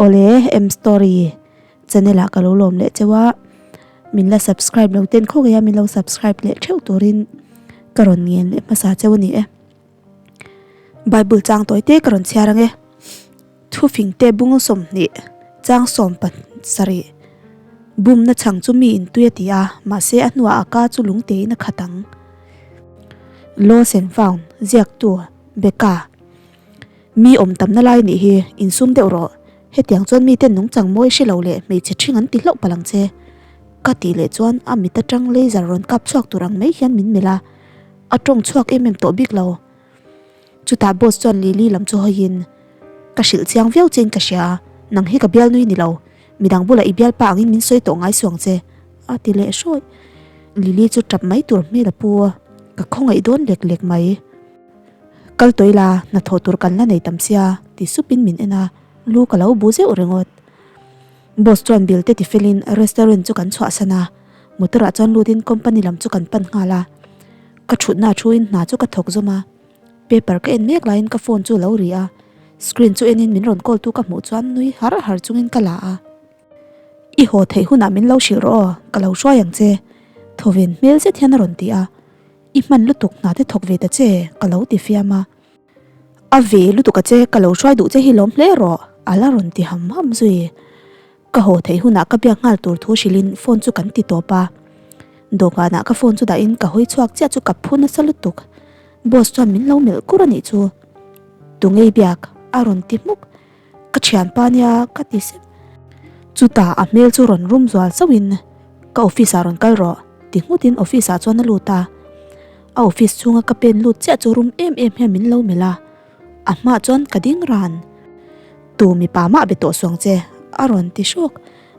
Awle M story channel ah ka lo lawm leh cheu a, min la subscribe lo ten khaw ngei a min lo subscribe leh theuh turin ka rawn ngen leh hmasa cheu a ni e. Bible chang tawi te ka rawn chhiar ang e. Thufing te bung 20 chang 17 Bumna chhang chu mi in tui a ti a, mahse a hnuah a ka chu lung tein a khat ang. Lost and Found ziaktu Becca Mi awm tamna lai nih hi insum deuh rawh. Hetiang chuan miten nungchang mawi hre lo leh hmeichhe ṭhing an ti hlauh palh ang che. Ka tih leh chuan a mit aṭang laser rawn kap chhuak tur ang mai hian min melh a, a ṭawng chhuak em em tawh bik lo. Chutah boss chuan Lily lam chu hawiin, Ka hrilh chiang viau chein ka hria, nang hi ka bialnui ni lo, midang bulah i bialpa angin min sawi tawh ngai suang che, a ti leh hrawih. Lily chu ṭap mai tur hmel a pu a, ka khawngaih dawn lek lek mai. Kal tawih la, hnathawh tur kan la nei tam sia, ti supin min en a, lu ka lo bu zeuh ringawt. Boss chuan bill te tifelin restaurant chu kan chhuahsan a, motor ah chuan lutin company lam chu kan pan nghal a. Ka thutna thuin hna chu ka thawk zawm a, paper ka en mek laiin ka phone chu lo ri a, screen chu enin min rawn call tu ka hmuh chuan nui har har chungin ka la a. I haw theih hunah min lo hrilh rawh aw, ka lo hruai ang che, thawven hmel zet hian a rawn ti a. I hman lutuk hna te thawk ve ta che, ka lo ti fiam a. A ve lutuk a che, ka lo hruai duh che hi lawm hle rawh, a la rawn ti ham ham zui. Ka haw theih hunah ka biak nghal tur thu hrilhin phone chu kan ti tawp a. Dawhkanah ka phone chu dahin ka hawi chhuak chiah chu ka phu nasa lutuk. Boss chuan min lo melh kur a nih chu. Tungei biak, a rawn ti hmuk. Ka thianpa nia ka ti sep. Chutah a hmel chu rawn rum zual zauhin ka office ah rawn kal rawh ti nghutin office ah chuan a lut a. A office chhunga ka pen lut chiah chu rum em em hian min lo melh a, a hmaah chuan ka ding ran. Tu mipa mah be tawh suang che a rawn ti hrawk.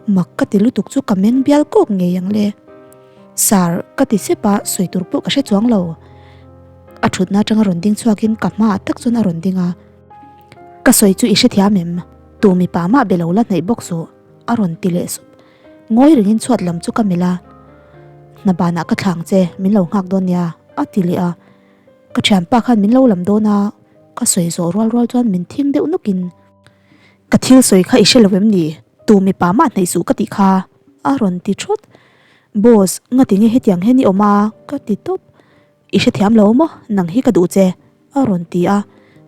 Mak ka ti lutuk chu ka meng bial kawk ngei ang le. Sir ka ti sep a, sawi tur pawh ka hre chuang lo. A thutna atanga rawn ding chhuakin ka hmaah tak chuan a rawn ding a. Ka sawi chu i hrethiam em? Tu mipa mah be lo la hnaih bawk suh, a rawn ti leh sup. Ngawi rengin chhuat lam chu ka melh a. Hna banah ka thlang che, min lo nghak dawn nia, a ti leh a. Ka thianpa khan min lo lam dawn a, ka sawi zawh rual rual chuan min thing deuh nawkin. Ka thil sawi kha i hre lo em ni? Tu mipa mah hnaih suh ka tih kha, a rawn ti thawt. Boss, ngatinge hetiang hian i awm a? ka ti tawp. I hrethiam lo maw? Nang hi ka duh che, a rawn ti a,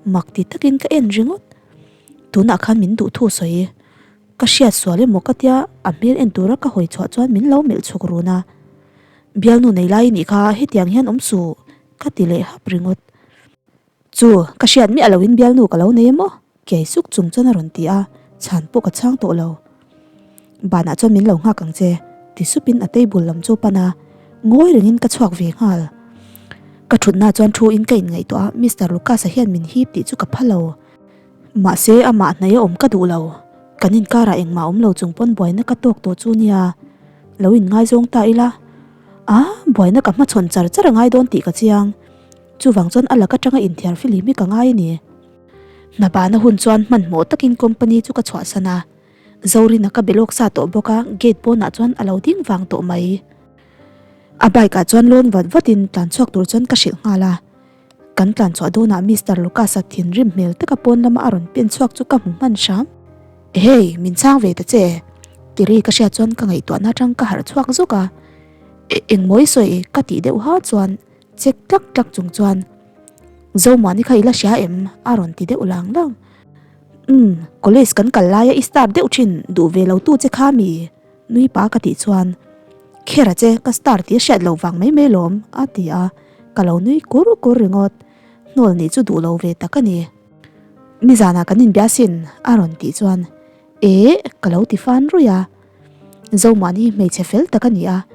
mak ti takin ka en ringawt. Tunah khan min duh thu sawi. Ka hriat sual emaw ka tia a hmel en tura ka hawi chhuah chuan min lo melh chhuk run a. Bialnu nei lai i nih kha hetiang hian awm suh, ka ti leh hap ringawt. Chu, ka hriat miah loin bialnu ka lo nei emaw? Kiai suk chung chuan a rawn ti a, chhan pawh ka chhang tawh lo. Banah chuan min lo nghak ang che, ti supin a table lam chu pan a, ngawi rengin ka chhuak ve nghal. Ka thutna chuan thu in ka inngaihtuah a, Mister Lucas-a hian min hip tih chu ka pha lo. Mahse amah hnaih a awm ka duh lo, kan inkarah engmah awm lo chung pawn buaina ka tawk tawh chu nia, lo inngaizawng ta ila. A, buaina ka hmachhawn char char a ngai dawn tih ka chiang. Chuvang chuan a lak atanga inthiar filim hi ka ngai a ni. Hnabana hun chuan hmanhmawh takin company chu ka chhuahsan a, Zorina ka be lawk sa tawh bawk a, gate pawnah chuan a lo ding vang tawh mai. A bike ah chuan lawn vat vatin tlan chhuak tur chuan ka hrilh nghal a. Kan tlan chhuah dawnah Mister Lucas-a thinrim hmel taka pawn lama a rawn pen chhuak chu ka hmu hman hram. Hey, min chhang ve ta che! Tiri ka hriat chuan ka ngaihtuahna atang ka harh chhuak zawk a. Engmawi sawi ka tih deuh ha chuan Chek tlak tlak chung chuan, Zomuani kha i la hria em? a rawn ti deuh lang lang. Umm, college kan kal laia i star deuh thin duh ve lo tu che kha mi? Nui pa ka tih chuan, Khera che, ka star tih a hriat lo vang mai mai lawm, a ti a, ka lo nui kur kur ringawt. Hnawl nih chu duh lo ve tak a ni. Nizanah kan inbia sin, a rawn tih chuan, Eh, ka lo ti fan ruih a. Zomuani hi hmeichhe fel tak a ni a,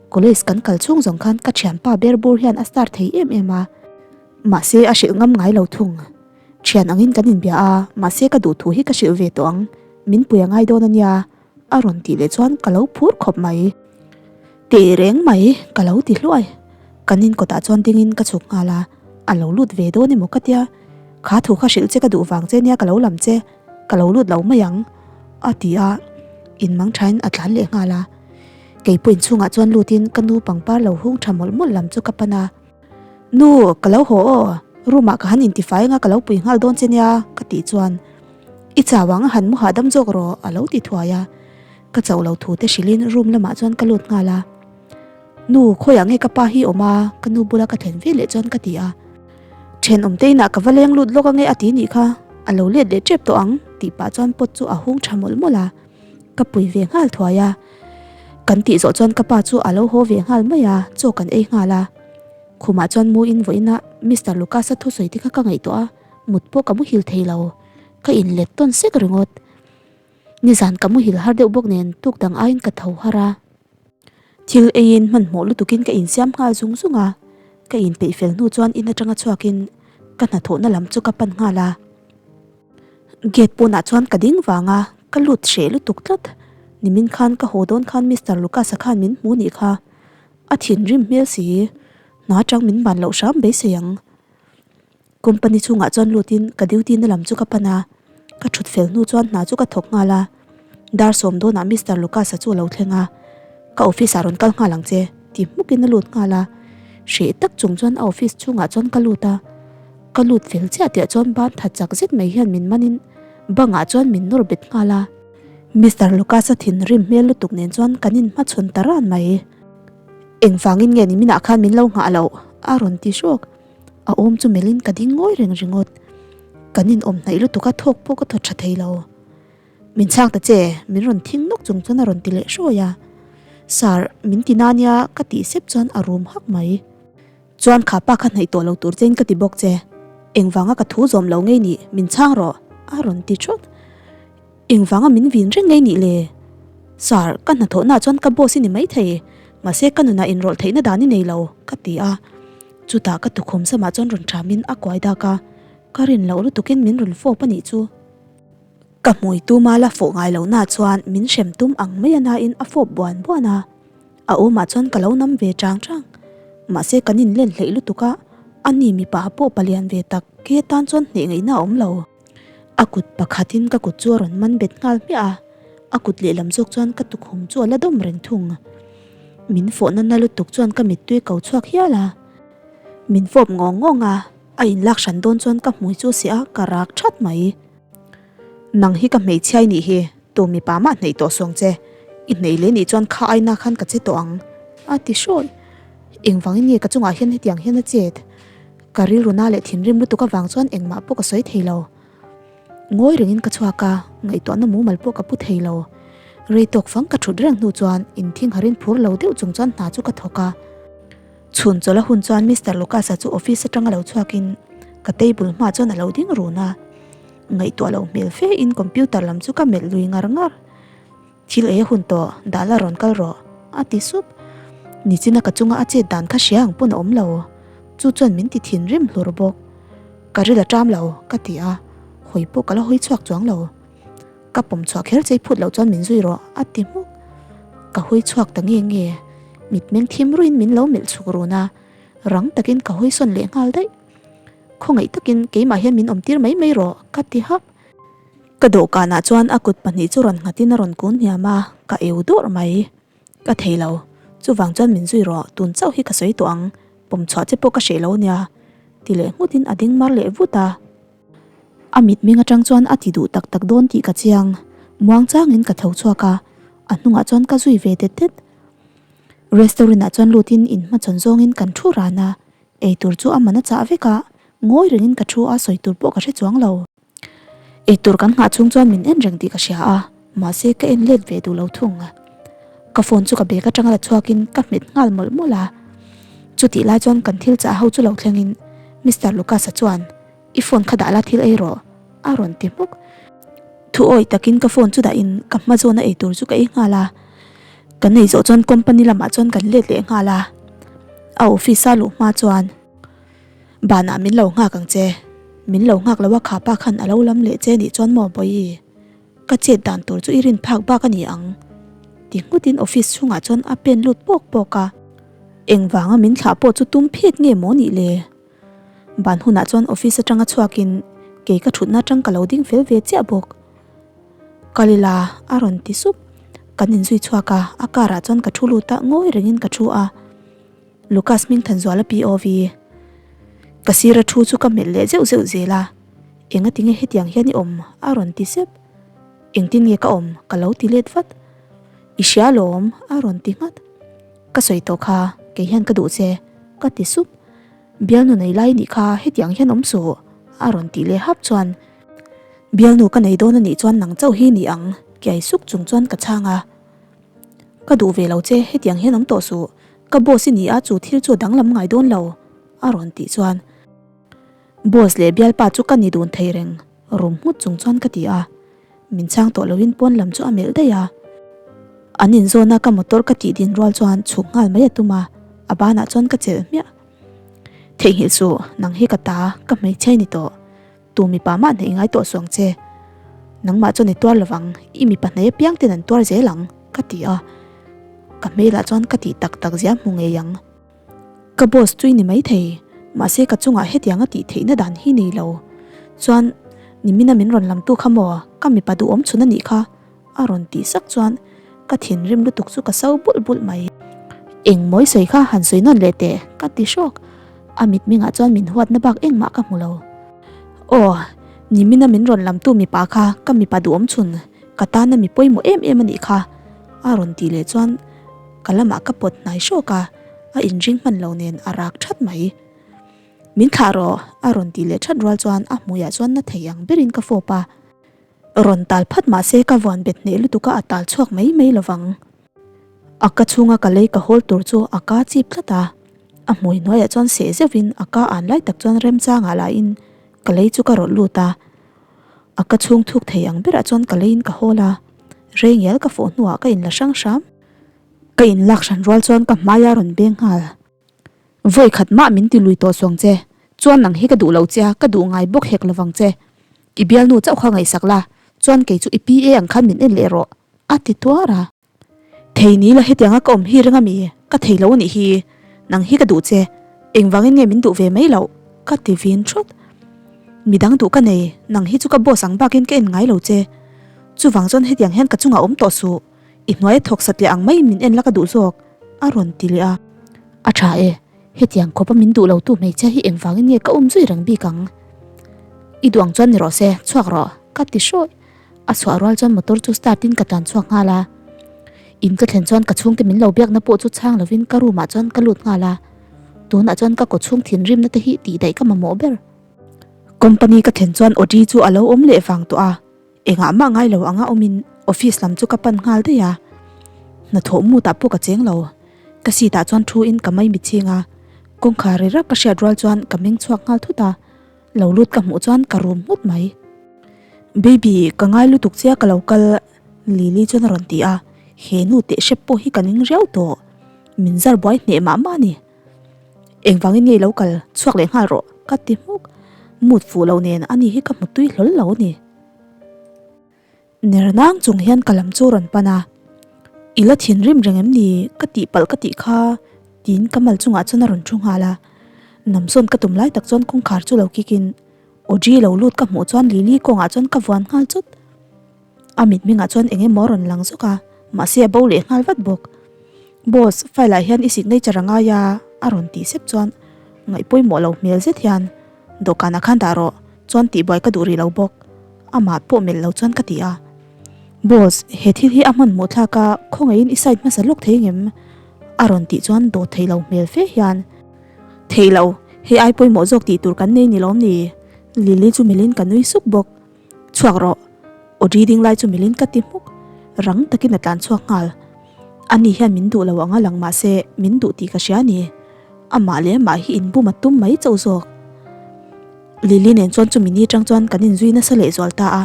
college kan kal chhung zawng khan ka thianpa ber bur hian a star thei em em a, mahse a hrilh ngam ngai lo thung. Thian angin kan inbia a, mahse ka duh thu hi ka hrilh ve tawh ang, min pui a ngai dawn a nia, a rawn tih leh chuan ka lo phur khawp mai. Teh reng mai, ka lo ti hluai. Kan inkawtah chuan dingin ka chhuk nghal a, a lo lut ve dawn emaw ka tia, kha thu kha hrilh che ka duh vang che nia ka lo lam che. Ka lo lut lo mai ang, a ti a, in mang thain a tlan leh nghal a. Kei pawh inchhungah chuan lutin ka nu pangpar lo hung tha mawlh mawlh lam chu ka pan a. Nu, ka lo haw aw, room ah ka han intifai anga ka lo pui nghal dawn che nia, ka tih chuan. I chau ang a han mu hahdam zawk rawh a lo ti thuai a. Ka chauh lo thu te hrilhin room lamah chuan ka lut nghal a. Nu, khawiah nge ka pa hi awm a? Ka nu bula ka thlen ve leh chuan ka ti a. Thenawm te inah ka va leng lut lawk ange a ti nih kha, a lo let leh tep tawh ang tih pah chuan pot chu a hung tha mawlh mawlh a. Ka pui ve nghal thuai a. Kan tih zawh chuan ka pa chu a lo haw ve nghal mai a, chaw kan ei nghal a. Khumah chuan mu in vawiinah Mister Lucas-a thusawi te kha ka ngaihtuah a, mut pawh ka muhil thei lo. Ka inlet tawn sek ringawt. Nizan ka muhil har deuh bawk nen tuk dang aiin ka tho har a. Thil eiin hmanhmawh lutukin ka insiam nghal zung zung a, ka inpeih fel hnu chuan in atanga chhuakin ka hnathawhna lam chu ka pan nghal a. Gate pawnah chuan ka ding vang a, ka lut hreh lutuk tlat. Nimin khan ka haw dawn khan Mister Lucas-a khan min hmu nih kha. A thinrim hmel si, hna atang min ban loh hram beisei ang. Company chhungah chuan lutin ka duty na lam chu ka pan a, ka thut fel hnu chuan hna chu ka thawk nghal a. Dar sawm dawnah Mister Lucas-a chu a lo thleng a, Ka office ah rawn kal nghal ang che, ti hmukin a lut nghal a. Hreh tak chung chuan a office chhungah chuan ka lut a, ka lut fel chiah tihah chuan ban tha chak zet mai hian min manin bangah chuan min nawr bet nghal a. Mister Lucas-a thinrim hmel lutuk nen chuan kan inhmachhawn ta ran mai. Engvangin nge niminah khan min lo nghah loh? a rawn ti hrawk. A awm chu melhin ka ding ngawi reng ringawt. Kan inawm hnaih lutuk a thawk pawh ka thaw tha thei lo. Min chhak ta che, min rawn thing nawk chung chuan a rawn ti leh hrawi a. Sir, min ti na nia ka tih sep chuan a rum hak mai. Chuan kha pa kha hnaih tawh lo tur chein ka ti bawk che. Engvanga ka thu zawm lo ngei nih, min chhang rawh, a rawn ti thawt. Engvanga min vin reng ngei nih le? Sir, ka hnathawhnaah chuan ka boss i ni maithei, mahse ka nunah inrawlh theihna dan i nei lo, ka ti a. Chutah ka tukhum samah chuan rawn thamin a kuai dak a, ka rin loh lutukin min rawn fawp a nih chu. Ka hmui tuma la fawh ngai lohnaah chuan min hrem tum ang mai a nain a fawp buan buan a. A awmah chuan ka lo nam ve chang chang. Mahse kan inlen hleih lutuk a, ani mipa pawh palian ve tak ke tan chuan hneh ngaihna a awm lo. A kut pakhatin ka kut chu a rawn man bet nghal hmiah a, a kut lehlam zawk chuan ka tukhum chu a la dawm reng thung. Min fawhna na lutuk chuan ka mittui ko chhuak hial a. Min fawp ngawng ngawng a, a inlak hran dawn chuan ka hmui chu seh a, ka rak that mai. Nang hi ka hmeichhia i nih hi, tu mipa mah hneih tawh suang che, i hneih leh nih chuan kha aina khan ka che tawh ang, a ti hrawih. Engvangin nge ka chungah hian hetiang hian a chet? Ka rilru na leh thinrim lutuk avang chuan engmah pawh ka sawi thei lo. Ngawi rengin ka chhuak a, ngaihtuahna mumal pawh ka pu thei lo. Rei tawk fang ka thut reng hnu chuan inthing harin phur lo deuh chung chuan hna chu ka thawk a. Chhun chawlh a hun chuan Mister Lucas-a chu office atanga lo chhuakin ka table hmaah chuan a lo ding run a. Ngaihtuah loh hmel fe in computer lam chu ka melh lui ngar ngar. Thil ei a hun tawh, dah la rawn kal rawh, a ti sup. Nichina ka chunga a chet dan kha hria ang pawn a awm lo. Chu chuan min ti thinrim hlur bawk. Ka ril a ṭam lo, ka ti a, hawi pawh ka la hawi chhuak chuang lo. Ka pawm chhuah kher chei phut loh chuan min zui rawh, a ti hmuk. Ka hawi chhuak ta nge nge. Mitmeng thim ruiin min lo melh chhuk run a, rang takin ka hawi sawn leh nghal daih. Khawngaih takin keimah hian min awmtir mai mai rawh, ka ti hap. Ka dawhkanah chuan a kut pahnih chu rawn nghatin a rawn kun hniam a, ka eu dawrh mai. Ka thei lo, chuvang chuan min zui rawh, tun chauh hi ka sawi tawh ang, pawm chhuah che pawh ka hreh lo nia, ti leh nghutin a ding mar leh vut a. A mitmeng atang chuan a ti duh tak tak dawn tih ka chiang, muang changin ka tho chhuak a, a hnungah chuan ka zui ve det det. Restaurant ah chuan lutin inhmachhawn zawngin kan thu ran a, eitur chu a man a chah vek a, ngawi rengin ka thu a, sawi tur pawh ka hre chuang lo. Eitur kan nghah chhung chuan min en reng tih ka hria a, mahse ka en let ve duh lo thung. Ka phone chu ka bag atanga la chhuakin ka hmet nghal mawlh mawlh a. Chutih lai chuan kan thil chah ho chu lo thlengin Mister Lucas-a chuan I phone kha dah la thil ei rawh a rawn ti hmuk. Thu awih takin ka phone chu dahin ka hma zawna eitur chu ka ei nghal a. Kan ei zawh chuan company lamah chuan kan let leh nghal a. A office-a luh hma chuan. Banah min lo nghak ang che. Min lo nghak lo a kha pa khan a lo lam leh che nih chuan maw Bawihi? Ka chet dan tur chu i rin phak bak a ni ang. Ti nghutin office chhungah chuan a pen lut pawk pawk a. Engvanga min thlah pawh chu tum phit nge maw nih le? Ban hunah chuan office atanga chhuakin kei ka thutna atang ka lo ding fel ve chiah bawk. Kalila a rawn ti sup. Kan inzui chhuak a, a car ah chuan ka thu lut a, ngawi rengin ka thu a. Lucas Hmingthanzuala POV. Ka sira thu chu ka melh leh zeuh zeuh zel a. Engatinge hetiang hian i awm? a rawn ti sep. Engtin nge ka awm? ka lo ti let vat. I hria alawm, a rawn ti nghat. Ka sawi tawh kha, kei hian ka duh che, ka ti sup. Bialnu nei lai nih kha hetiang hian awm suh, a rawn tih leh hap chuan. Bialnu ka nei dawn a nih chuan nang chauh hi ni ang, kiai suk chung chuan ka chhang a. Ka duh ve lo che, hetiang hian awm tawh suh, ka boss i ni a, chu thil chu a danglam ngai dawn lo, a rawn tih chuan. Boss leh bialpa chu ka ni dun thei reng, rum nghut chung chuan ka ti a. Min chhang tawh loin pawn lam chu a melh daih a. An inzawn a ka motor ka tih din rual chuan chhuk nghal mai a tum a, a banah chuan ka chelh hmiah. Theihnghilh suh, nang hi ka ta, ka hmeichhe ni tawh. Tu mipa mah hnaih ngai tawh suang che. Nangmah chuan i tuar lovang, i mipa hnaih apiang ten an tuar zel ang, ka ti a. Ka hmelah chuan ka tih tak tak zia hmu ngei ang. Ka boss chu i ni maithei, mahse ka chungah hetiang a tih theihna dan hi nei lo. Chuan, nimina min rawn lamtu kha maw, ka mipa duhawm chhun a nih kha, a rawn tih sak chuan ka thinrim lutuk chu ka so bulh bulh mai. Eng mawi sawi kha han sawi nawn leh teh, ka ti hrawk. A mitmingah chuan min huatna bak engmah ka hmu lo. Aw, nimina min rawn lamtu mipa kha ka mipa duhawm chhun, ka tana mi pawimawh em em a nih kha, a rawn tih leh chuan Ka lamah ka pawt hnai hrawk a, a inring hman lo nen a rak that mai. Min thlah rawh, a rawn tih leh that rual chuan a hmuiah chuan na thei ang berin ka fawp a. Rawn tal phat mah se ka vuan bet hneh lutuk a a tal chhuak mai mai lovang. A ka chhunga ka lei ka hawl tur chu a ka chip tlat a, a hmui hnuaiah chuan seh zeuhin a ka an lai tak chuan remchangah lahin ka lei chu ka rawlh lut a. A ka chhung thuk thei ang berah chuan ka leiin ka hawl a, rei ngial ka fawh hnuah ka inla hrang hram. Ka inlak hran rual chuan ka hmai a rawn beng nghal. Vawi khat mah min ti lui tawh suang che, chuan nang hi ka duh lo che a, ka duh ngai bawk hek lovang che. I bialnu chauh kha ngaihsak la, chuan kei chu i PA ang khan min en leh rawh, a ti tuar a. Thei ni la hetianga ka awm hi reng ami? Ka thei lo anih hi. Nang hi ka duh che. Engvangin nge min duh ve mai loh? Ka ti vin thawt. Midang duh ka nei, nang hi chu ka boss ang bakin ka en ngai lo che. Chuvang chuan hetiang hian ka chungah awm tawh suh. I hnuai a thawk satliah ang maiin min en la ka duh zawk, a rawn ti leh a. A tha e. Hetiang khawpa min duh lotu hmeichhia hi engvangin nge ka um zui reng bik ang? I duh ang chuan ni rawh se, chhuak rawh, ka ti hrawih. A chhuah rual chuan motor chu start in ka tlan chhuak nghal a. In ka thlen chuan ka chhungte min lo biakna pawh chu chhang lovin ka room ah chuan ka lut nghal a. Tunah chuan ka kaw chhung thinrimna te hi tih daih ka mamawh ber. Company ka thlen chuan Audrey chu a lo awm leh vang tawh a. Engah mah ngai lo anga awmin office lam chu ka pan nghal daih a. Hnathawh mut ah pawh ka cheng lo. Ka seat ah chuan thu in ka maimi ching a. Kawngkhar ri rak ka hriat rual chuan ka meng chhuak nghal thut a. Lo lut ka hmuh chuan ka rum nghut mai. Baby, ka ngai lutuk che a ka lo kal Lily chuan a rawn ti a, he nu teh hrep pawh hi ka ning riau tawh. Min zar buai hneh mah mah a ni. Engvangin nge i lo kal chhuak leh nghal rawh ka ti hmuk. Mood fuh lo nen ani hi ka hmu tui hlawl lo a ni. Ner nang chung hian ka lam chu rawn pan a, I la thinrim reng em ni? Ka tihpalh ka tih kha tiin ka mal chungah chuan a rawn thu nghal a. Namsawn ka tum lai tak chuan kawngkhar chu lo kik in Audrey lo lut ka hmuh chuan Lily kawngah chuan ka vuan nghal chawt. A mitmingah chuan eng emaw a rawn lang zawk a, mahse a bo leh nghal vat bawk. Boss, file ah hian i signature a ngai a a rawn tih sep chuan ngaihpawimawh lo hmel zet hian dawhkanah khan dah rawh chuan tihbuai ka duh rih lo bawk. Amah pawh melh lo chuan ka ti a. Boss, he thil hi a hmanhmawh thlak a, khawngaihin i side hmasa lawk thei ngem? A rawn tih chuan dawt thei lo hmel fe hian. Thei lo, hei ai pawimawh zawk tih tur kan nei ni lawm ni? Lily chu melhin ka nui suk bawk. Chhuak rawh. Audrey ding lai chu melhin ka ti hmuk. Rang takin a tlan chhuak nghal. Ani hian min duh lo ang a lang mahse min duh tih ka hria a ni. Amah leh amah hi inbum a tum mai chauh zawk. Lily nen chuan chumi ni atang chuan kan inzui nasa leh zual ta a,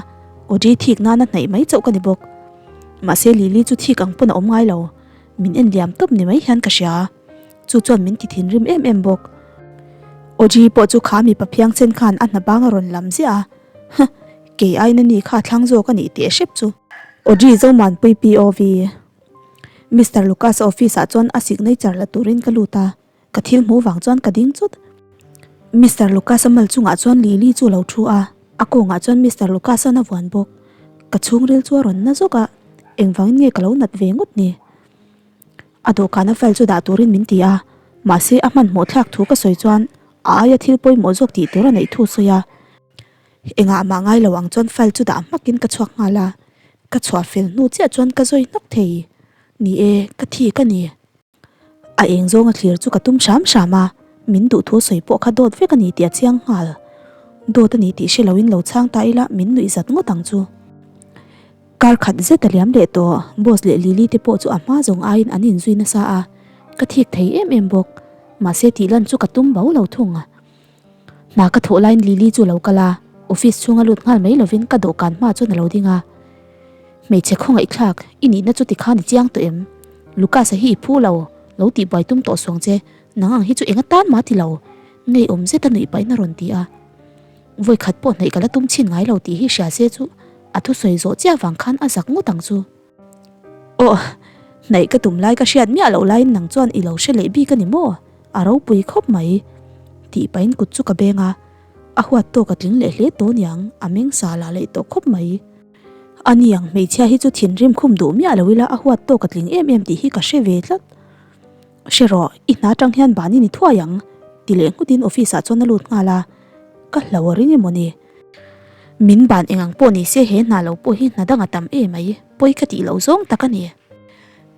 Audrey thik nana hnaih mai chauh ka ni bawk. Mahse Lily chu thik ang pawn a awm ngai lo, min en liam tawp ni mai hian ka hria. Chu chuan min ti thinrim em em bawk. Audrey pawh chu kha mipa phiang chen khan a hna bang a rawn lam ziah a, huh, kei aiin ani kha a thlang zawk a nih teh hrep chu. Audrey Zomuanpui POV. Mister Lucas office ah chuan a signature la turin ka lut a. Ka thil hmuh vang chuan ka ding chut. Mister Lucas-a mal chungah chuan Lily chu a lo thu a, a kawngah chuan Mister Lucas-a'n a vuan bawk. Ka chhungril chu a rawn na zawk a, engvangin nge ka lo nat ve ngawt ni? A dawhkana file chu dah turin min ti a, mahse a hmanhmawh thlak thu ka sawi chuan a aia thil pawimawh zawk tih tur a neih thu sawi a. Engah mah ngai lo ang chuan file chu dah hmakin ka chhuak nghal a, ka chhuah fel hnu chiah chuan ka zawi hnawk thei. Ni e, ka thi ka ni. A eng zawnga thlir chu ka tum hram hram a, min duhthu sawi pawh kha dawt vek a ni tih a chiang nghal. Dawt a ni tih hre loin lo chhang ta ila min nuih zat ngawt ang chu. Kar khat zet a liam leh tawh, boss leh Lily te pawh chu a hma zawng aiin an inzui nasa a, ka thik thei em em bawk. Mahse tih lan chu ka tum bo lo thung. Hna ka thawh laiin Lily chu a lo kal a, office chhunga lut nghal mai lovin ka dawhkan hma chuan a lo ding a. Hmeichhe khawngaihthlak, i nihna chu tikhan i chiang tawh em? Lucas-a hi i phu lo, lo tihbuai tum tawh suang che, nang ang hi chu eng atan mah ti lo, ngeiawm zeta nuih pahin a rawn ti a. Vawikhat pawh hnaih ka la tum chhin ngai lo tih hi hria se chu a thusawi zawh chiah vang khan a zak ngawt ang chu. Aw, hnaih ka tum lai ka hriat miah loh laiin nang chuan i lo hre leh bik a ni maw? A ropui khawp mai. Tih pahin kut chu ka beng a, a huat tawk a tling leh hle tawh niang, a meng sa lah leh tawh khawp mai. A ni ang, hmeichhia hi chu thinrim khum duh miah lo ila a huat tawk a tling em em tih hi ka hre ve tlat. Hre rawh, i hna tang hian ban i ni thuai ang, ti leh nghutin office ah chuan a lut nghal a, ka hlo a ring emaw ni? Min ban eng ang pawh ni se he hna lo pawh hi hna dang a tam e mai, pawi ka tih loh zawng tak a ni.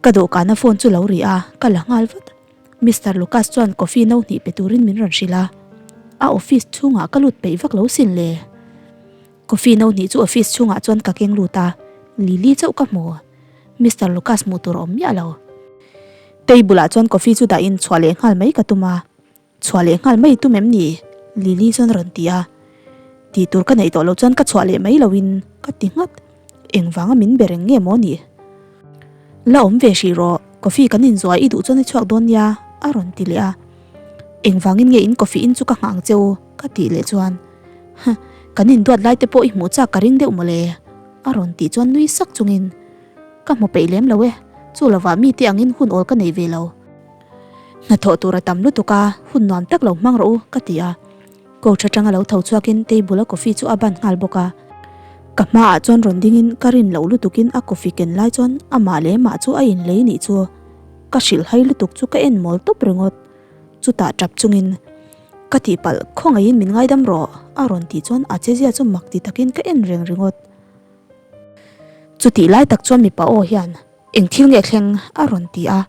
Ka dawhkana phone chu lo ri a, ka la nghal vat. Mister Lucas chuan coffee no hnih pe turin min rawn hrilh a, a office chhungah ka lut peih vak lo sin le. Coffee no hnih chu office chhungah chuan ka keng lut a, Lily chauh ka hmu. Mister Lucas hmuh tur a awm miah lo. Table ah chuan coffee chu dahin chhuah leh nghal mai ka tum a, Chhuah leh nghal mai tum em ni? Lily chuan a rawn ti a. Tih tur ka neih tawh loh chuan ka chhuah leh mai loin ka ti nghat. Engvanga min be reng nge maw ni? La awm ve hrih rawh, coffee kan inzuah i duh chuan i chhuak dawn nia a rawn ti leh a. Engvangin nge in coffee in chu ka nghah ang che u? ka tih leh chuan Huh, kan induat lai te pawh i hmuh chak ka ring deuh mawle a rawn tih chuan nui sak chungin Ka hmu peih lem lo e, chu lovah mite angin hun awl ka nei ve lo. Hnathawh tur a tam lutuk a, hun nuam tak lo hmang rawh u, ka ti a. Coach atanga lo tho chhuakin table a coffee chu a ban nghal bawk a. Ka hmaah chuan rawn dingin ka rin loh lutukin a coffee ken lai chuan amah leh amah chu a inlei nih chu ka hrilh hai lutuk chu ka en mawl tawp ringawt. Chutah tap chungin, Ka tihpalh, khawngaihin min ngaidam rawh, a rawn tih chuan a chezia chu mak ti takin ka en reng ringawt. Chutih lai tak chuan mipa aw hian, Eng thil nge thleng? a rawn ti a.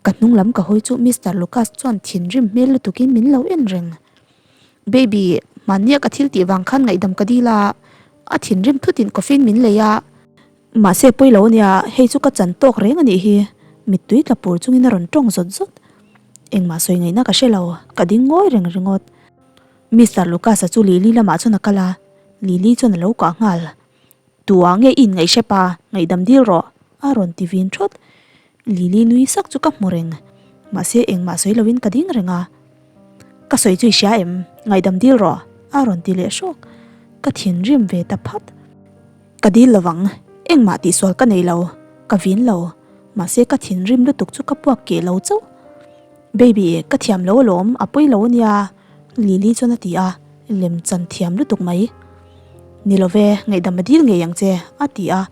Ka hnung lam ka hawi chu Mister Lucas chuan thinrim hmel lutukin min lo en reng. Baby, hmannia ka thil tih vang khan ngaihdam ka dil a, a thinrim thutin coffee in min lei a. Mahse pawi lo ania, hei chu ka chan tawk reng a nih hi, mittui tla pur chungin a rawn tawng zawt zawt. Engmah sawi ngaihna ka hre lo, ka ding ngawi reng ringawt. Mister Lucas-a chu Lily lamah chuan a kal a, Lily chuan a lo kah nghal. Tua nge i inngaih hrep a, ngaihdam dil rawh, a rawn ti vin thawt. Lily nui sak chu ka hmu reng, mahse engmah sawi loin ka ding reng a. Ka sawi chu i hria em? Ngaihdam dil rawh, a rawn ti leh hrawk. Ka thinrim ve ta phat. Ka dil lovang, engmah tihsual ka nei lo, ka vin lo, mahse ka thinrim lutuk chu ka puak keh lo chauh. Baby, ka thiam lo alawm, a pawi lo ania, Lily chuan a ti a, lem chan thiam lutuk mai. Ni lo ve, ngaihdam a dil ngei ang che, a ti a.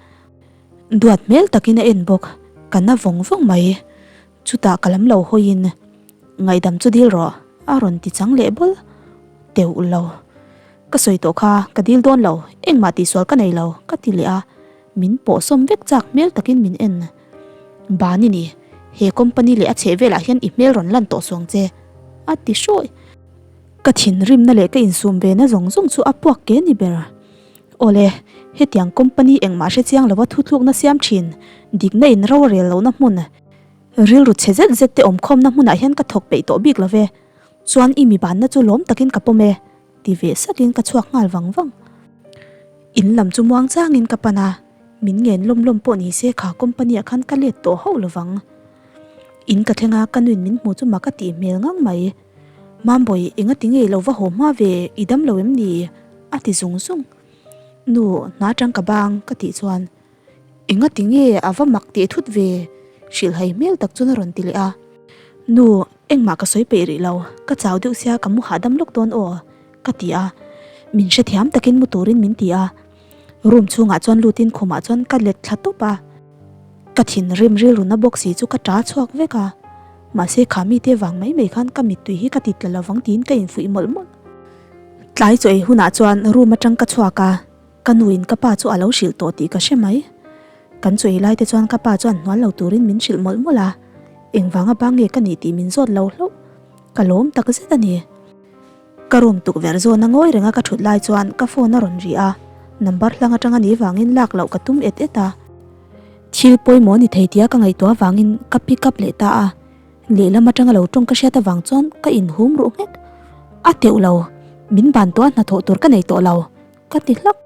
Duat hmel takin a en bawk, ka na vawng vawng mai. Chutah ka lam lo hawiin, Ngaihdam chu dil rawh, a rawn ti chang leh bawl teuh lo. Ka sawi tawh kha, ka dil dawn lo, engmah tihsual ka nei lo, ka ti leh a. Min pawhsawm vek chak hmel takin min en. Ban i ni, he company leh a chheh velah hian i hmel rawn lan tawh suang che, a ti hrawih. Ka thinrimna leh ka insum ve na zawng zawng chu a puak ke ni ber. Awle, hetiang company engmah hre chiang lova thuthlukna siam thin, dikna in ro a rel lohna hmun, rilru chhe zet zet te awmkhawmna hmunah hian ka thawk peih tawh bik love. Chuan i mi banna chu lawm takin ka pawm e. Ti ve sakin ka chhuak nghal vang vang. In lam chu muang changin ka pan a, min ngen lawm lawm pawh ni se kha company ah khan ka let tawh hauh lovang. In ka thleng a, ka nuin min hmu chu mak a tih hmel ngang mai. Mambawi, enga ti ngei lo va haw hma ve, i dam lo em ni? a ti zung zung. Nu, hna tang ka bang, ka tih chuan. Enga ti nge a va mak teh thut ve? Hrilhhai hmel tak chuan a rawn ti leh a. Nu, engmah ka sawi peih rih lo, ka chau deuh sia ka mu hahdam lawk dawn aw, ka ti a. Min hrethiam takin mu turin min ti a. Room chhungah chuan lutin khumah chuan ka let thla tawp a. Ka thinrim rilruna bawk si chu ka ta chhuak vek a. Mahse kha mite vang mai mai khan ka mittui hi ka ti tla lovang tiin ka infuih mawlh mawlh. Tlai chaw ei hunah chuan room atang ka chhuak a, ka nuin ka pa chu a lo hrilh tawh tih ka hre mai. Kan chaw ei lai te chuan ka pa chuan hnual lo turin min hrilh mawlh mawlh a, engvanga bang nge ka nih tih min zawt lo hlauh. Ka lawm tak zet a ni. Ka room tukverh zawna ngawi renga ka thut lai chuan ka phone a rawn ri a, number hlang atanga ni vangin lak loh ka tum et et a. Thil pawimawh ni thei tia ka ngaihtuah avangin ka pick up leh ta a. Lehlam atanga lo tawng ka hriat avang chuan ka inhum ruh nghek. A teuh lo, min ban tawh a hnathawh tur ka nei tawh lo, ka ti hlak.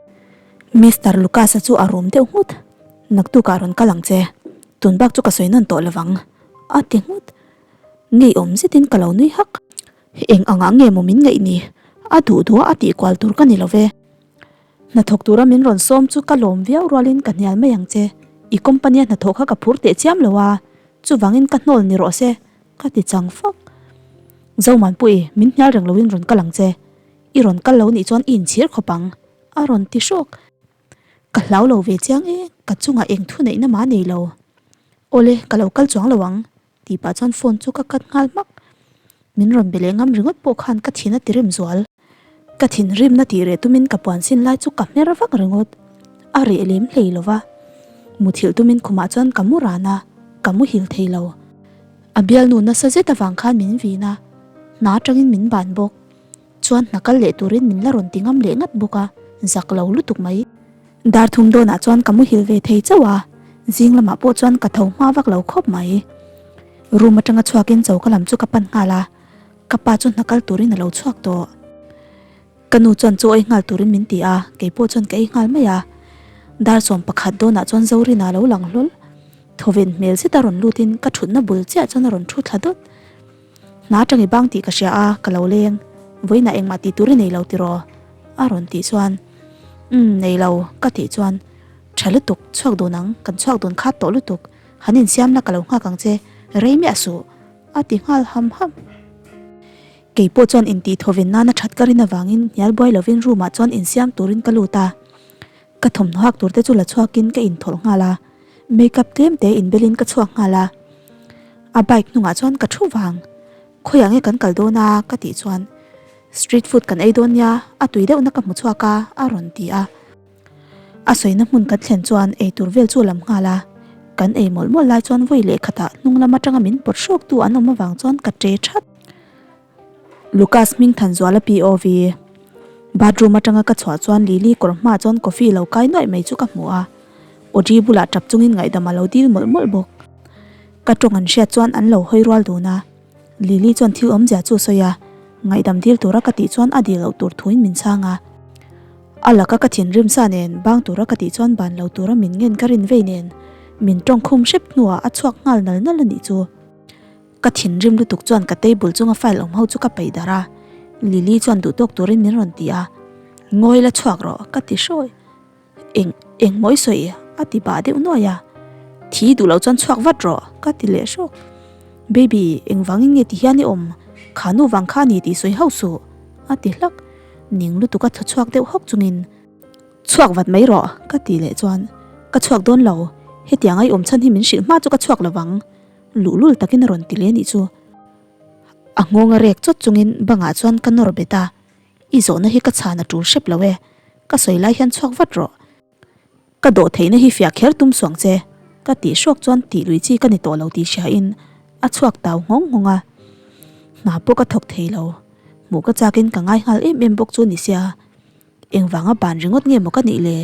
Mister Lucas-a chu a rum deuh nghut. Naktukah rawn kal ang che, tun bak chu ka sawi nawn tawh lovang, a ti nghut. Ngeiawm zetin ka lo nui hak. Eng angah nge maw min ngaih ni? A duh duh a a tih kual tur ka ni lo ve. Hnathawk tura min rawn sawm chu ka lawm viau rualin ka hnial mai ang che. I company a hnathawh kha ka phur teh chiam lo a, chuvangin ka hnawl ni rawh se, ka ti chang fak. Zomanpui, min hnial reng loin rawn kal ang che. I rawn kal lo nih chuan i inchhir khawp ang, a rawn ti hrawk. Ka hlau lo ve chiang e, ka chungah eng thu neihna mah nei lo. Awle, ka lo kal chuang lo ang, tih pah chuan phone chu ka cut nghal hmak. Min rawn be leh ngam ringawt pawh khan ka thin a ti rim zual. Ka thinrimna tih reh tumin ka puan sin lai chu ka hmer vak ringawt. A reh lem hlei lo va. Muthilh tumin khumah chuan ka mu ran a, ka muhil thei lo. A bialnu nasa zet avang khan min vin a, hna atangin min ban bawk. Chuan hna kal leh turin min la rawn ti ngam leh ngat bawk a, zak lo lutuk mai. Dar thum dawnah chuan ka muhil ve thei chauh a, zing lamah pawh chuan ka tho hma vak lo khawp mai. Room atanga chhuakin choka lam chu ka pan nghal a, ka pa chu hna kal turin a lo chhuak tawh. Ka nu chuan chaw ei nghal turin min ti a, keipawh chuan ka ei nghal mai a. Dar 11 dawnah chuan Zorina a lo lang hlawl. Thawven hmel zeta rawn lutin ka thutna bul chiah chuan a rawn thu thla dawt. Hna atang i bang tih ka hria a, ka lo leng. Vawiinah engmah tih tur i nei lo tiraw? A rawn tih chuan, Umm, nei lo, ka tih chuan, Tha lutuk, chhuak dun ang, kan chhuak dun khat tawh lutuk, han insiamna ka lo nghak ang che, rei miah suh, a ti nghal ham ham. Kei pawh chuan intih thawven nana that ka rin avangin hnial buai lovin room ah chuan insiam turin ka lut a. Ka thawmhnaw hak tur te chu la chhuakin ka inthawlh nghal a. Makeup tlem te inbelin ka chhuak nghal a, a bike hnungah chuan ka thu vang. Khawiah nge kan kal dawn a? ka tih chuan Street food kan ei dawn nia, a tui deuhna ka hmu chhuak a a rawn ti a. A sawina hmun kan thlen chuan eitur vel chu a lam nghal a, kan ei mawlh mawlh lai chuan vawi leh khatah hnung lam atanga min pawt hrawktu an awm avang chuan ka ṭe that. Lucas Hmingthanzuala POV. Bathroom atanga ka chhuah chuan Lily kawr hmaah chuan coffee lo kai nuaih mai chu ka hmu a. Audrey bulah tap chungin ngaihdam a lo dil mawlh mawlh bawk. Ka tawng an hriat chuan an lo hawi rual dun a. Lily chuan thil awmzia chu a sawi a, ngaihdam dil tura ka tih chuan a dil loh tur thuin min chhang a. A laka ka thinrim sa nen bang tura ka tih chuan ban lo tura min ngen ka rin vei nen min tawngkhum hrep hnuah a chhuak nghal nal nal a nih chu. Ka thinrim lutuk chuan ka table chunga file awm ho chu ka peih darh a, Lily chuan duh tawk turin min rawn ti a, Ngawi la chhuak rawh ka ti hrawi. Eng eng maw i sawi? a ti bah deuh nuai a, Thi duh loh chuan chhuak vat rawh ka ti leh hrawk. Baby, engvangin nge ti hian i awm? Kha nu vang kha a ni tih sawi hauh suh a ti hlak. Ning lutuk a thaw chhuak deuh hawk chungin. Chhuak vat mai rawh ka ti leh chuan, Ka chhuak dawn lo, hetiang a i awm chhan hi min hrilh hma chu ka chhuak lovang. Luhlul takin a rawn ti leh anih chu. A nghawng a rek chawt chungin bangah chuan ka nawr bet a, I zawhna hi ka chhan a tul hrep lo e, ka sawi lai hian chhuak vat rawh. Ka dawh theihna hi fiah kher tum suang che, ka tih hrawk chuan tih lui chi ka ni tawh lo tih hria in a chhuak tau nghawng nghawng a. Hna pawh ka thawk thei lo, hmuh ka chakin ka ngai nghal em em bawk chu ni sia. Engvanga ban ringawt nge maw ka nih le?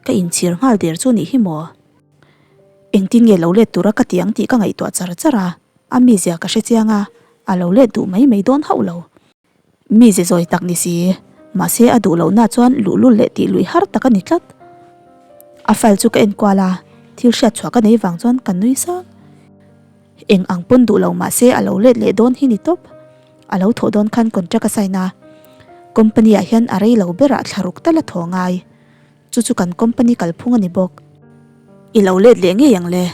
Ka inchhir nghal der chu nih hi maw? Engtin nge lo let tura ka ti ang tih ka ngaihtuah char char a, a mizia ka hre chiang a, a lo let duh mai mai dawn hauh lo. Mize zawi tak ni si, mahse a duh lohna chuan luhlul leh tih luih har tak a ni tlat. A file chu ka en kual a, thil hriat chhuah ka nei vang chuan ka nui sang. Eng ang pawn duh lo mahse a lo let leh dawn hi ni tawp. A lo thawh dawn khan contract a sign a, company ah hian a rei lo berah thla ruk tal a thaw ngai. Chu chu kan company kalphung a ni bawk. I lo let leh ngei ang le,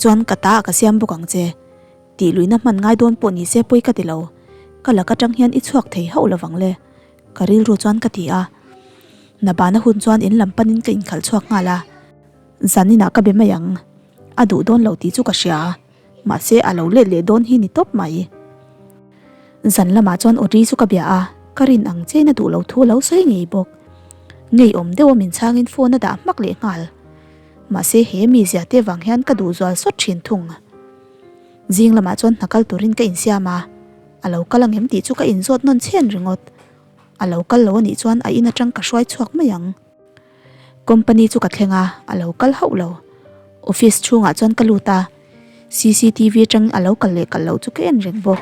chuan ka ta ah ka siam bawk ang che. Tih luihna hman ngai dawn pawh ni se pawi ka ti lo. Ka lak atang hian i chhuak thei hauh lovang le, ka rilru chuan ka ti a. Nabana hun chuan in lam panin ka inkhalh chhuak nghal a. Zaninah ka be mai ang, a duh dawn lo tih chu ka hria, mahse a lo let leh dawn hi ni tawp mai. Zan lamah chuan Audrey chu ka bia a. Ka rin ang chein a duh lo thu a lo sawi ngei bawk. Ngeiawm deuha min chhangin phone a dah hmak leh nghal. Mahse he mizia te vang hian ka duh zual sawt thin thung. Zing lamah chuan hna kal turin ka insiam a, a lo kal angem tih chu ka inzawt nawn chhen ringawt. A lo kal lo anih chuan a in atang ka hruai chhuak mai ang. Company chu ka thleng a, a lo kal hauh lo. Office chhungah chuan ka lut a, cctv atangin a lo kal leh kal loh chu ka en reng bawk.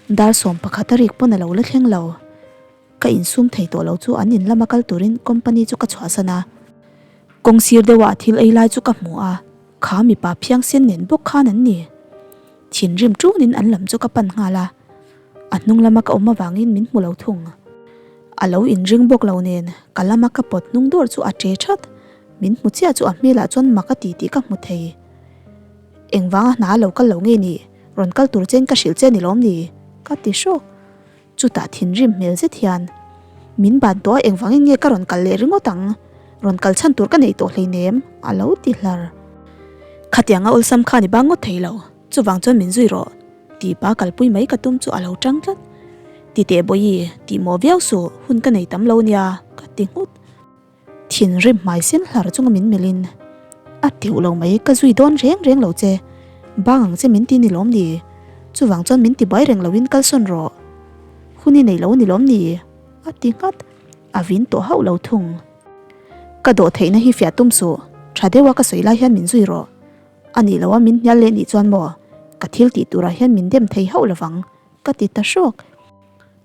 Dar 11 a rik pawn a lo la thleng lo. Ka insum thei tawh lo chu an in lama kal turin company chu ka chhuahsan a. Kawng sir deuha a thil ei lai chu ka hmu a, kha mipa phiangsen nen bawk khan an ni. Thinrim tunin an lam chu ka pan nghal a, a hnung lama ka awm avangin min hmu lo thung. A lo inring bawk lo nen ka lama ka pawt hnung dawr chu a che that. Min hmu chiah chu a hmelah chuan mak a ti tih ka hmu thei. Engvanga hna a lo kal lo nge ni? Rawn kal tur chen ka hrilh che ni lawm ni? Ka ti hrawk. Chutah thinrim hmel zet hian, Min ban tawh a engvangin nge ka rawn kal leh ringawt ang? Rawn kal chhan tur ka nei tawh hleinem, a lo ti hlar. Khatianga awlsam khan i bang ngawt thei lo, chuvang chuan min zui rawh, tih pa kalpui mai ka tum chu a lo tang tlat. Titeh Bawihi, tih maw viau suh, hun ka nei tam lo nia, ka ti nghut. Thinrim hmai sen hlar chunga min melhin, A teuh lo mai, ka zui dawn reng reng lo che. Bang ang che min ti ni lawm ni? Chuvang chuan min ti buai reng loin kalsawn rawh. Hun i nei lo ni lawm ni? A ti nghat. A vin tawh hauh lo thung. Ka dawh theihna hi fiah tum suh. Tha deuha ka sawi lai hian min zui rawh. A nih loha min hnial leh nih chuan maw? Ka thil tih turah hian min dem thei hauh lovang, ka ti ta hrawk.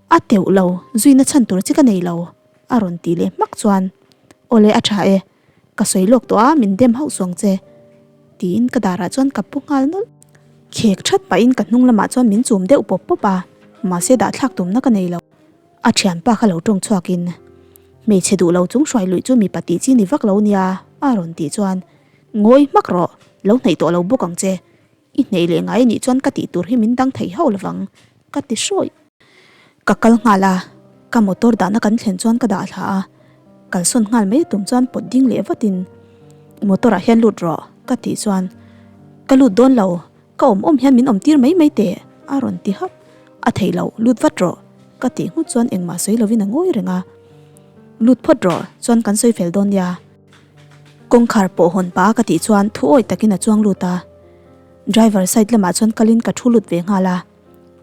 A teuh lo, zuina chhan tur che ka nei lo. A rawn tih leh hmak chuan, Awle a tha e, ka sawi lawk tawh a, min dem hauh suang che, tiin ka darah chuan ka pu nghal nawlh. Khek that pahin ka hnung lamah chuan min chum deuh pawp pawp a, mahse dahthlak tumna ka nei lo. A thianpa kha lo tawng chhuakin, Hmeichhe duh lo chung hruai luih chu mipa tih chi ni vak lo nia, a rawn tih chuan, Ngawi hmak rawh, lo hnaih tawh lo bawk ang che. I hnaih leh ngai anih chuan ka tih tur hi min dang thei hauh lovang, ka ti hrawih. Ka kal nghal a, ka motor dahna kan thlen chuan ka dah thla a, kalsawn nghal mai tum chuan pawt ding leh vatin motor ah hian lut rawh ka tih chuan ka lut dawn lo, ka awm awm hian min awm tir mai mai teh a rawn ti hap, a theih loh lut vat rawh ka tih nghut chuan engmah sawi lovin a ngawi reng a, lut phawt rawh chuan kan sawi fel dawn nia. Kawngkhar pawh hawn pah a ka tih chuan thu awi takin a chuang lut a, driver side lamah chuan kalin ka thu lut ve nghal a.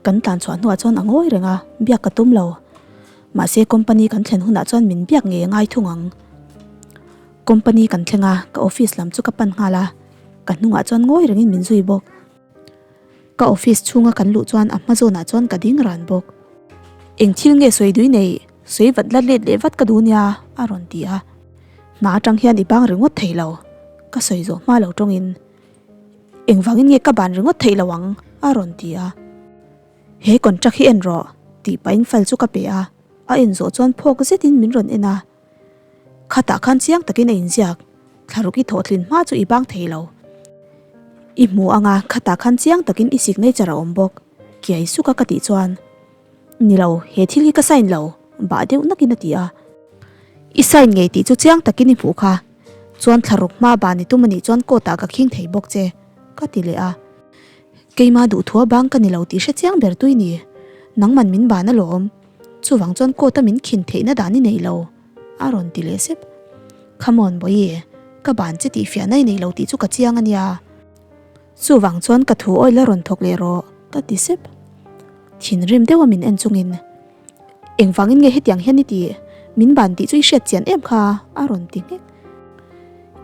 Kan tlan chhuah hnuah chuan a ngawi reng a, biak ka tum lo. Mahse company kan thlen hunah chuan min biak ngei a ngai thung ang. Company kan thleng a, ka office lam chu ka pan nghal a, ka hnungah chuan ngawi rengin min zui bawk. Ka office chhunga kan luh chuan a hma zawnah chuan ka ding ran bawk. Eng thil nge sawi dui nei, sawi vat la let leh vat ka duh nia, a rawn ti a. Hna atang hian i bang ringawt thei lo, ka sawi zawh hma lo tawngin. Engvangin nge ka ban ringawt theih lo ang? a rawn ti a. He contract hi en rawh, tih pahin file chu ka pe a, a en zawh chuan phawk zetin min rawn en a. Khatah khan chiang takin a inziak, thlaruk i thawhtlin hma chu i bang thei lo. I hmu anga khatah khan chiang takin i signature a awm bawk, kiai suka ka tih chuan. Ni lo, he thil hi ka sign lo, bah deuh nakin a ti a. I sign ngei tih chu chiang takin i hmuh kha. Chuan thlaruk hma ban i tum anih chuan court ah ka khing thei bawk che, ka ti leh a. Keima duhthua bang ka ni lo tih hre chiang ber tui ni. Nangman min ban alawm. Chuvang chuan court a min khin theihna dan i nei lo, a rawn ti leh sep. Come on Bawihi, ka ban che tih fiahna i nei lo tih chu ka chiang ania. Chuvang chuan ka thu awih la rawn thawk leh rawh, ka ti sep. Thinrim deuha min en chungin, Engvangin nge hetiang hian i tih? Min ban tih chu i hriat chian em kha? a rawn ti nghek.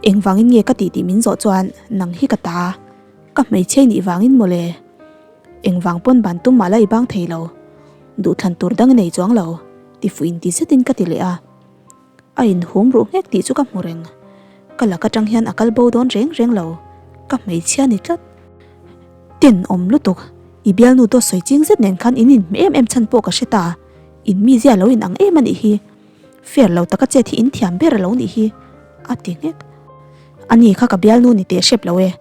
Engvangin nge ka tih tih min zawh chuan nang hi ka ta, ka hmeichhia i nih vangin mawle. Engvang pawn ban tum mah la i bang thei lo, duhthlan tur dang i nei chuang lo, ti fuh inti zetin ka ti leh a. A inhum ruh nghek tih chu ka hmu reng. Ka lak atang hian a kal bo dawn reng reng lo. Ka hmeichhia ni tlat. Ten awm lutuk. I bialnu dawt sawi ching zet nen khan in inhmeh em em chhan pawh ka hre ta. In mizia lo inang em a nih hi. Fair lo taka chet hi in thiam ber a lo nih hi. A ti nghek. Ani kha ka bialnu ni teh hrep lo e.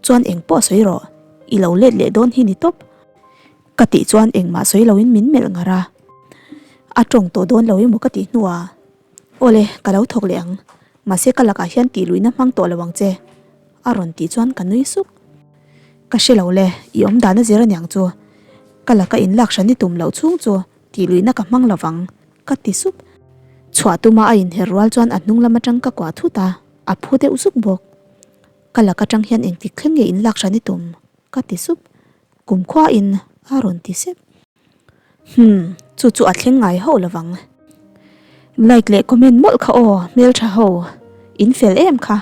Chuan eng pawh sawi rawh. I lo let leh dawn hi ni tawp. Ka tih chuan engmah sawi loin min melh ngar a, a tawng tawh dawn lo emaw ka tih hnuah, Awle, ka lo thawk leh ang, mahse ka lakah hian tih luihna hmang tawh lo ang che, a rawn tih chuan ka nui suk. Ka hre lo le, i awm dan a zir aniang chu, ka laka inlak hran i tum loh chhung chu tih luihna ka hmang lo vang. Ka ti sup. Chhuah tuma a inher rual chuan a hnung lam atang ka kuah thut a, a phu deuh zuk bawk. Ka lak atang hian engtik thleng nge in lak hran i tum? Ka ti sup. Kumkhua in a rawn ti sep. Hmm, chu chu a thleng ngai hauh lovang. Like leh comment mawlh kha aw, hmeltha ho. In fel em kha.